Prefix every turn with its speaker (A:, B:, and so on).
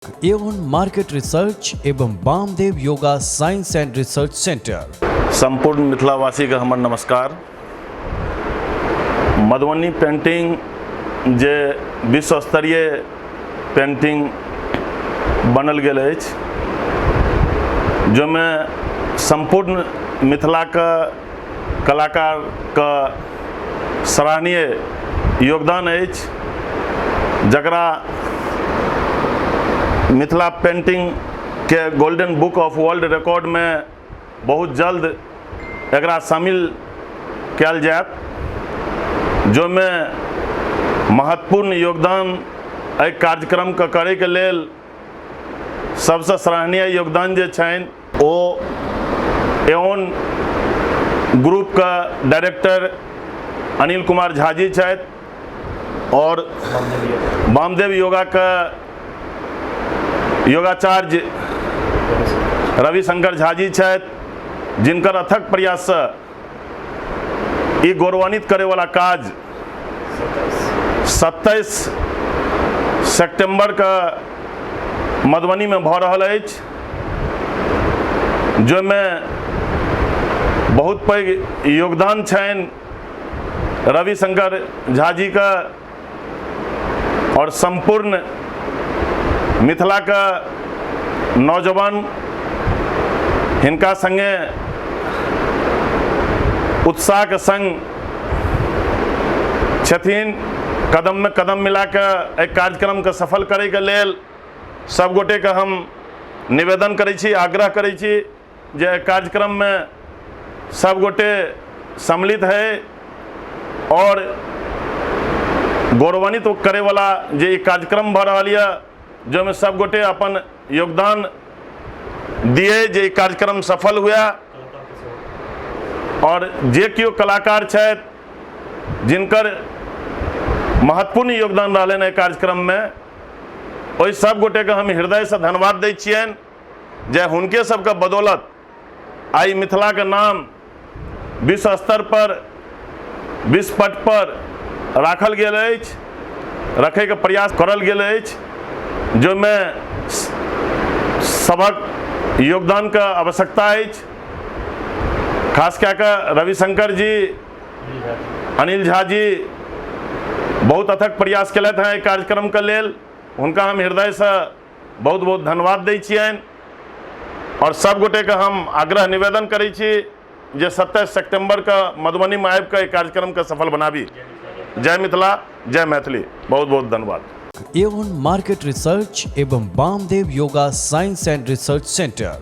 A: Avon market research एवं Bamdev yoga science and research centre.
B: सम्पूर्ण मिथिलावासीके हमर नमस्कार। मधुबनी पेंटिंग जे विश्व स्तरीय पेंटिंग बनल गेल अछि, जाहिमे सम्पूर्ण मिथिलाके कलाकारके सराहनीय योगदान अछि, जकरा मिथिला पेंटिंगके गोल्डन बुक ऑफ वर्ल्ड रिकॉर्डमे बहुत जल्द एकरा शामिल कयल जायत, जाहिमे महत्वपूर्ण योगदान एहि कार्यक्रमके करैके लेल सबसँ सराहनीय योगदान जे छनि ओ एओन ग्रुपके डायरेक्टर अनिल कुमार झा जी छथि और वामदेव योगाके योगाचार्य रविशंकर झा जी छथि, जिनकर अथक प्रयाससँ ई गौरवान्वित करैवला काज 27 सेप्टेम्बरके मधुबनीमे भऽ रहल अछि, जाहिमे बहुत पैघ योगदान छनि रविशंकर झा जीके और सम्पूर्ण मिथिलाके नौजवान हिनका संगे उत्साहके संग छथिन। कदममे कदम मिलाके एहि कार्यक्रमके सफल करैके लेल सब गोटेके हम निवेदन करै छी, आग्रह करै छी जे एहि कार्यक्रममे सब गोटे सम्मिलित है और गौरवान्वित करैवला जे ई कार्यक्रम भऽ रहल यऽ, जाहिमे सब गोटे अपन योगदान दिए जे ई कार्यक्रम सफल हुए। और जे केओ कलाकार छथि जिनकर महत्वपूर्ण योगदान रहलनि एहि कार्यक्रममे, ओहि सब गोटेके हम हृदयसँ धन्यवाद दै छियनि जे हुनके सबके बदौलत आइ मिथिलाके नाम विश्व स्तर पर, विश्व पट पर राखल गेल अछि, रखैके प्रयास करल गेल अछि, जाहिमे सबक योगदानके आवश्यकता अछि। खास कए कऽ रविशंकर जी, अनिल झा जी बहुत अथक प्रयास केलथि हेँ एहि कार्यक्रमके लेल। हुनका हम हृदयसँ बहुत बहुत धन्यवाद दै छियनि और सब गोटेके हम आग्रह निवेदन करै छी जे 27 सेप्टेम्बरके मधुबनीमे आबि कऽ एहि कार्यक्रमके सफल बनाबी। जय मिथिला, जय मैथिली। बहुत बहुत धन्यवाद।
A: एवन मार्केट रिसर्च एवं Bamdev yoga science and research centre.